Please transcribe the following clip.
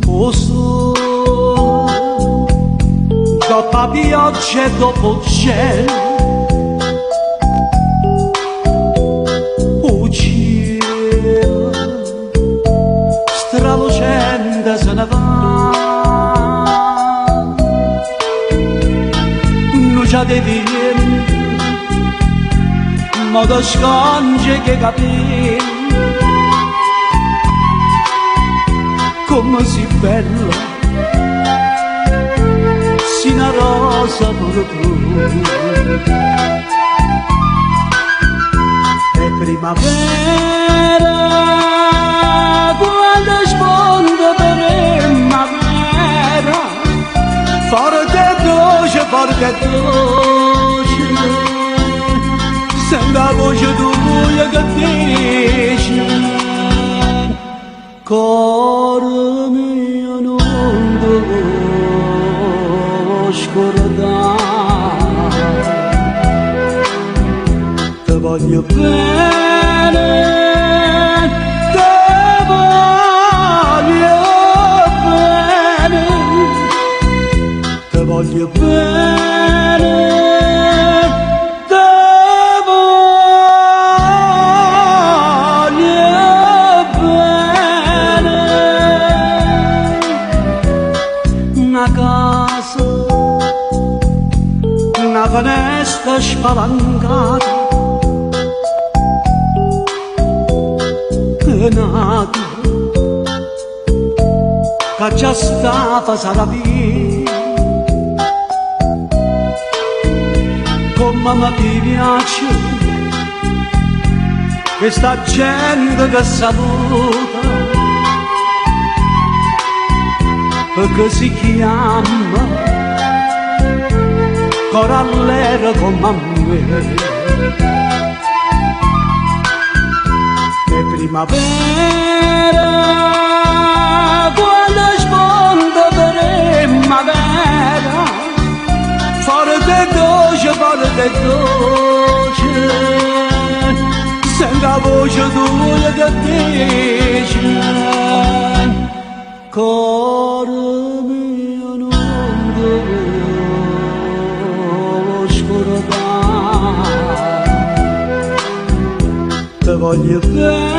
O sole Dopo 'a pioggia e dopo 'o gelo 'O cielo Stralucente se ne va Nu ciato 'e viento Mo te sconce 'e capille Comme si bella Si na rosa pure tu È primavera Quando sponta primmavera Forte e doce, forte e doce Sento 'a voce toja che dice Core mio nun te può scurdà Te voglio bene Te voglio bene Te voglio bene Te voglio bene Na casa Na fenesta spalancata E n'ata Ca già stava s'arapì Comme me piace Chesta gente che saluta Perché si chiama Core allero comme a me È primavera Quando sponta primavera Forte e doce, forte e doce Sento 'a voce toja che dice Core mio nun te può scurdà Te voglio bene.